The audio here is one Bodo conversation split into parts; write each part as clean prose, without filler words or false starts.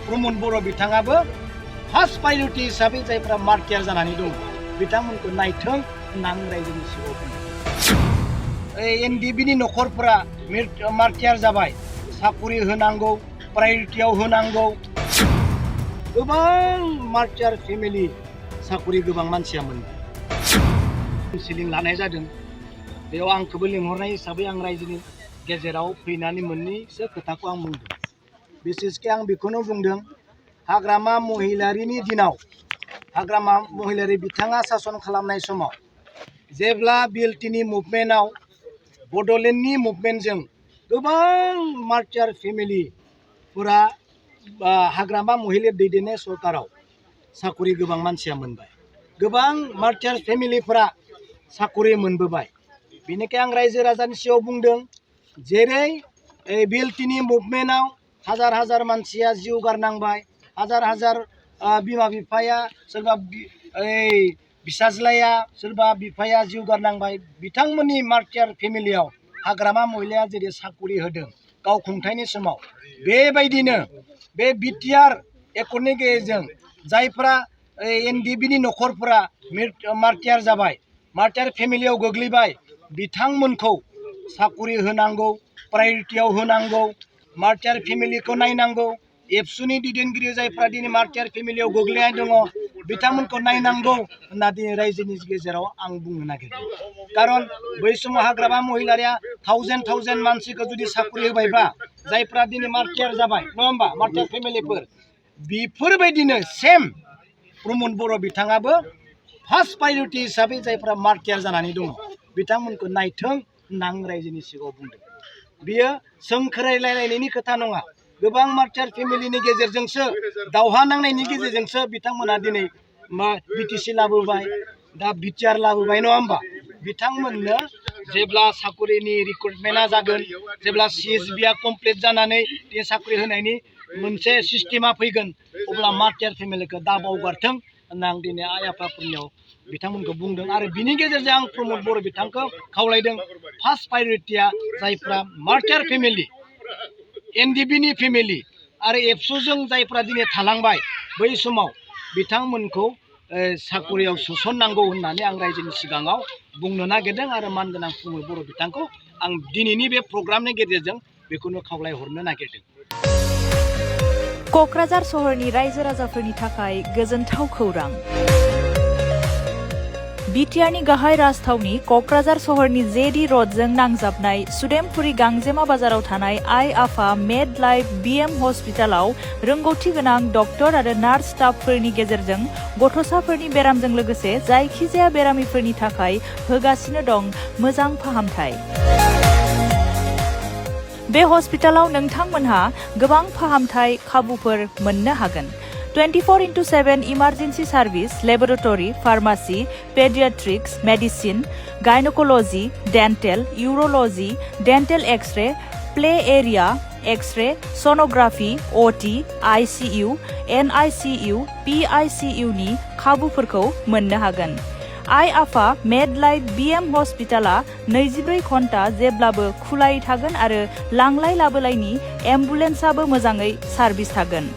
प्रमद बर' बिथाङाबो फार्स्ट प्रायरिटि हिसाबै जायफ्रा मार्टियार जानानै दं बिथांमोनखौ नायथों होनना आं रायजोनि सिगाङाव बुंदों। एनडिबिनि नखरफोरा मार्टियार जाबाय, साकरि होनांगौ, प्रायरिटियाव होनांगौ। गोबां मार्टियार फेमिलि साकरि गोबां मानसिया मोनबाय। काउन्सिलिं लानाय जादों, बेयाव आंखौबो लिंहरनाय हिसाबै आं रायजोनि गेजेराव फैनानै मोननैसो खोथाखौ आं बुंदों। बिसेसके आं बेखौनो बुंदों, हाग्रामा महिलारिनि दिनाव हाग्रामा महिलारि बिथाङा सासन खालामनाय समाव जेब्ला बिएलटिनि मुभमेन्टआव बड'लेण्डनि मुभमेन्टजों गोबां मार्टियार फेमिलिफोरा हाग्रामा महिला दैदेननाय सरकाराव साकरि गोबां मानसिया मोनबाय। गोबां मार्टियार फेमिलिफोरा साकरि मोनबोबाय। बेनिखाय आं रायजो राजानि सिगाङाव बुंदों, जेरै बिएलटिनि मुभमेन्टआव हाजार हाजार मानसिया जिउ गारनांबाय, हाजार हाजार बिमा बिफाया, सोरबा बिसाज्लाया, सोरबा बिफाया जिउ गारनांबाय। बिथांमोननि मार्टियार फेमिलियाव हाग्रामा महिलाया जेरै साकरि होदों गाव खुंथायनि समाव, बेबायदिनो बे बिटिआर एकर्डनि गेजेरजों जायफ्रा एनडिबिनि नखरफोरा मार्टियार जाबाय, मार्टियार फेमिलियाव गोग्लैबाय, बिथांमोनखौ साकरि होनांगौ, प्रायरिटियाव होनांगौ, मार्टियार फेमिलिखौ नायनांगौ। एबसुनि दैदेनगिरि जायफ्रा दिनै मार्टियार फेमिलियाव गोग्लैनाय दङ बिथांमोनखौ नायनांगौ होनना दिनै रायजोनि गेजेराव आं बुंनो नागिरदों। कारन बै समाव हाग्रामा महिलारिया थावजेन्ड मानसिखौ जुदि साकरि होबायबा जायफ्रा दिनै मार्टियार जाबाय, नङा होमबा, मार्टियार फेमिलिफोर, बेफोरबायदिनो सेम प्रमद बर' बिथाङाबो फार्स्ट प्रायरिटि हिसाबै जायफ्रा मार्टियार जानानै दङ बिथांमोनखौ नायथों होनना आं रायजोनि सिगाङाव बुंदों। बियो सोंखोरायलायनायनि खोथा नङा। गोबां मार्टियार फेमिलिनि गेजेरजोंसो, दावहा नांनायनि गेजेरजोंसो बिथांमोना दिनै बिटिसि लाबोबाय, दा बिटिआर लाबोबाय, नङा होमबा। बिथांमोननो जेब्ला साकरिनि रिक्रुटमेन्टआ जागोन, जेब्ला CSBआ कमप्लिट जानानै साकरि होनायनि मोनसे सिस्टेमा फैगोन, अब्ला मार्टियार फेमिलिखौ दा बावगारथों होनना आं दिनै आइ आफाफोरनियाव बिथांमोनखौ बुंदों। आरो बिनि गेजेरजों आं प्रमद बर' बिथांखौ खावलायदों, फार्स्ट प्रायरिटिया जायफ्रा मार्टियार फेमिलि, एनडिबिनि फेमिलि आरो एबसुजों जायफ्रा दिनै थालांबाय, बै समाव बिथांमोनखौ साकरियाव सोसननांगौ होननानै आं रायजोनि सिगाङाव बुंनो नागिरदों। आरो मानगोनां प्रमद बर' बिथांखौ आं दिनैनि बे प्रग्रामनि गेजेरजों बेखौनो खावलायहरनो नागिरदों। क'क्राझार सहरनि रायजो राजाफोरनि थाखाय गोजोनथाव खौरां। बिटिआरनि गाहाय राजथावनि क'क्राझार सहरनि जेडि रडजों नांजाबनाय सुदेमपुरी गांजेमा बाजाराव थानाय आइ आफा मेड लाइफ बिएम हस्पिटालाव रोंगौथि गोनां डक्टर आरो नार्स स्टाफफोरनि गेजेरजों गथ'साफोरनि बेरामजों लोगोसे जायखिजाया बेरामिफोरनि थाखाय होगासिनो दं मोजां फाहामथाय। बे हस्पिटालाव नोंथांमोनहा गोबां फाहामथाय खाबुफोर मोननो हागोन। 24/7 emergency service, laboratory, pharmacy, paediatrics, medicine, gynaecology, dental, urology, dental x-ray, play area, x-ray, sonography, OT, ICU, NICU, PICU नि खाबुफोरखौ मोननो हागोन। आइ आफा मेड लाइफ बिएम हस्पिटाला 24 घन्टा जेब्लाबो खुलायै थागोन आरो लांलाय लाबोलायनि एम्बुलेन्सआबो मोजाङै सार्भिस थागोन।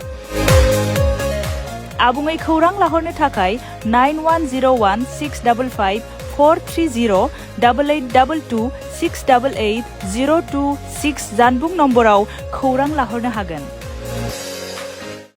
आबुङै खौरां लाहरनो थाखाय 9101 655 430 8822 688 026 जानबुं नम्बराव खौरां लाहरनो हागोन।